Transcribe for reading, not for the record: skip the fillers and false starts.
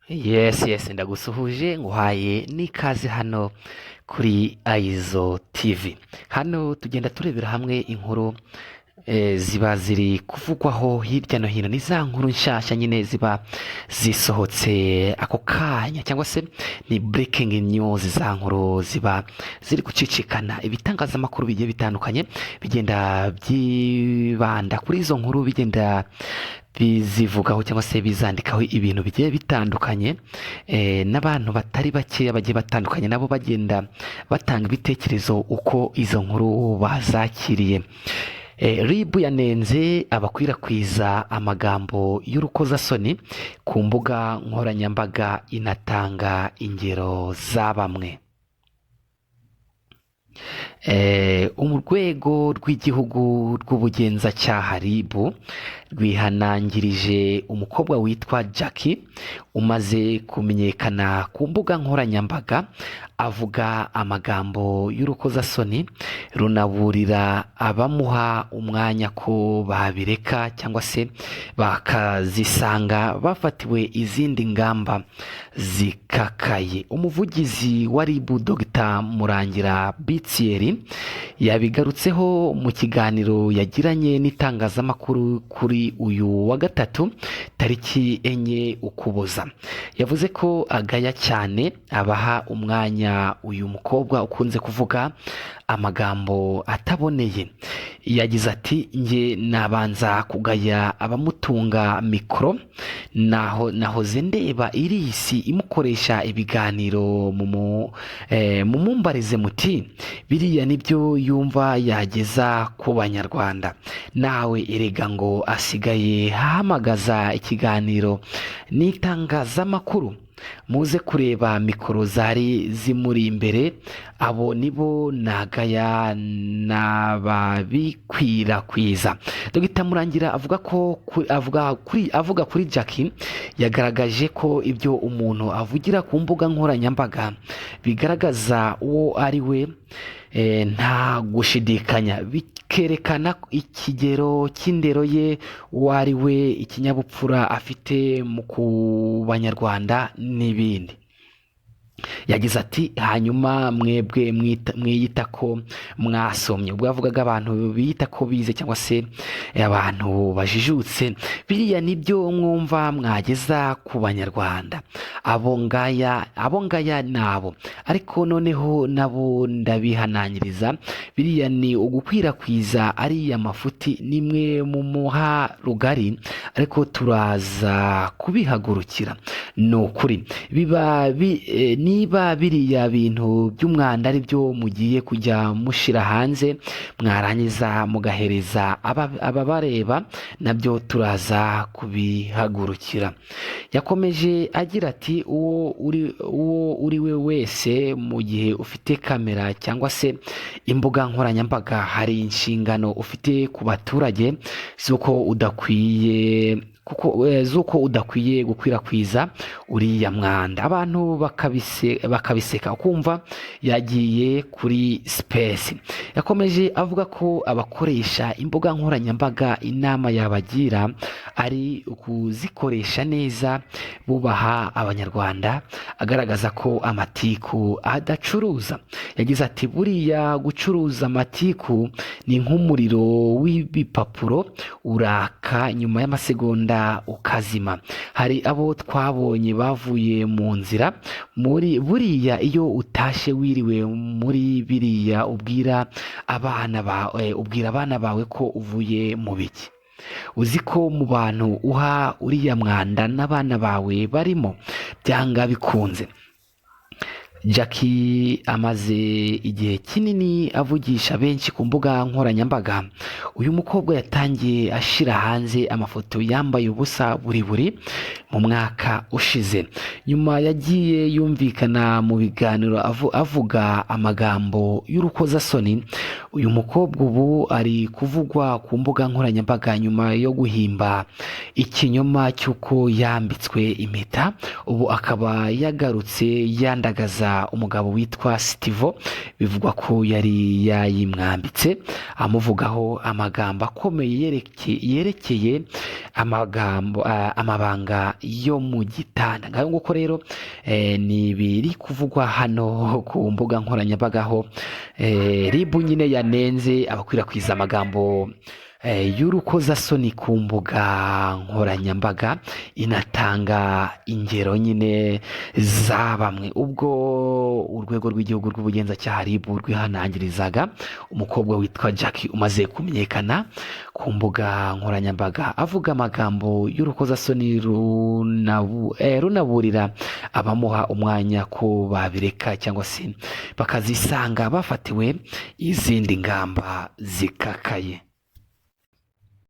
Yes, yes, ndagusuhuje nguhaye n'ikaze hano kuri Ayizo TV. Hano tugenda turebera hamwe inkuru ziba ziri kuvugwaho hirya no hino. Ni za nkuru nshyashya nyine ziba zisohotse ako kanya, cyangwa se ni breaking news, za nkuru ziba ziri gucicikana. Ibitangazamakuru bigiye bitandukanye bigenda byibanda kuri izo nkuru, bigenda bizivugaho cyangwa se bizandikaho ibintu bigiye bitandukanye, n'abantu batari bakeya bagiye batandukanye nabo bagenda batanga ibitekerezo uko izo nkuru bazakiriye. RIB yanenze abakwirakwiza amagambo y'urukozasoni ku mbuga nkoranyambaga, inatanga ingero za bamwe. Urwego rw'igihugu rw'ubugenzacyaha RIB rwihanangirije umukobwa witwa Jackie umaze kumenyekana ku mbuga nkoranyambaga avuga amagambo y'urukozasoni, runaburira abamuha umwanya ko babireka cyangwa se bakazisanga bafatiwe izindi ngamba zikakaye. Umuvugizi wa RIB, Dr Murangira Bitieri, yabigarutseho mu kiganiro yagiranye n'itangazamakuru kuri uyu wa gatatu tariki 4 Ukuboza. Yavuze ko agaya cyane abaha umwanya uyu mukobwa ukunze kuvuga amagambo ataboneye. Yagize ati: "Njye nabanza kugaya abamutunga mikoro. Naho nahoze ndeba irisi imukoresha ibiganiro, mumumbarize muti biriya nibyo yumva yageza ku Banyarwanda? Nawe erega ngo asigaye ahamagaza ikiganiro n'itangazamakuru, muze kureba mikoro zari zimuri imbere. Abo nibo nagaya n'ababikwirakwiza." Dr Murangira avuga ko avuga kuri Jackie, yagaragaje ko ibyo umuntu avugira ku mbuga nkoranyambaga bigaragaza uwo ari we, nta gushidikanya, bikerekana ikigero cy'indero ye, uwo ari we, ikinyabupfura afite mu ku Banyarwanda n'ibindi. Yagize ati: "Hanyuma mwebwe mwiyita ko mwasomye," ubwo yavugaga abantu biyita ko bize cyangwa se abantu bajijutse, "biriya nibyo mwumva mwageza ku Banyarwanda? Abo ngaya nabo, ariko noneho nabo ndabihanangiriza. Biriya ni ugukwirakwiza ariya mafuti, nimwe mu muha rugari, ariko turaza kubihagurukira. Ni ukuri biba niba biriya bintu by'umwanda ari byo mugiye kujya mushyira hanze, mwarangiza mugahereza ababareba, nabyo turaza kubihagurukira." Yakomeje agira ati: Uwo uri we wese, mu gihe ufite kamera cyangwa se imbuga nkoranyambaga, hari inshingano ufite ku baturage z'uko udakwiye kuko z'uko udakwiye gukwirakwiza uriya mwanda, abantu bakabiseka, ukumva yagiye kuri space." Yakomeje avuga ko abakoresha imbuga nkoranyambaga inama yabagira ari ukuzikoresha neza bubaha Abanyarwanda, agaragaza ko amatiku adacuruza. Yagize ati: "Buriya gucuruza amatiku ni nk'umuriro w'ibipapuro, uraka nyuma y'amasegonda ukazima. Hari abo twabonye bavuye mu nzira muri buriya. Iyo utashye wiriwe muri biriya, ubwira abana bawe ko uvuye mu biki? Uzi ko mu bantu uha uriya mwanda n'abana bawe barimo byanga bikunze?" Jackie amaze igihe kinini avugisha benshi ku mbuga nkoranyambaga. Uyu mukobwa yatangiye ashyira hanze amafoto yambaye ubusa buri buri mu mwaka ushize. Nyuma yagiye yumvikana mu biganiro avuga amagambo y'urukozasoni. Uyu mukobwa ubu ari kuvugwa ku mbuga nkoranyambaga nyuma yo guhimba ikinyoma cy'uko yambitswe impeta, ubu akaba yagarutse yandagaza yoherereza umugabo witwa Stivo, bivugwa ko yari yayimwambitse, amuvugaho amagambo akomeye yerekeye amagambo, amabanga yo mu gitanda. Ngaho nguko rero, ni ibiri kuvugwa hano ku mbuga nkoranyambaga, aho RIB nyine yanenze abakwirakwiza amagambo y'urukozasoni ku mbuga nkoranyambaga, inatanga ingero nyine za bamwe. Ubwo Urwego rw'Igihugu rw'Ubugenzacyaha RIB rwihanangirizaga umukobwa witwa Jackie umaze kumenyekana ku mbuga nkoranyambaga avuga amagambo y'urukozasoni, runaburira abamuha umwanya ko babireka cyangwa se bakazisanga bafatiwe izindi ngamba zikakaye.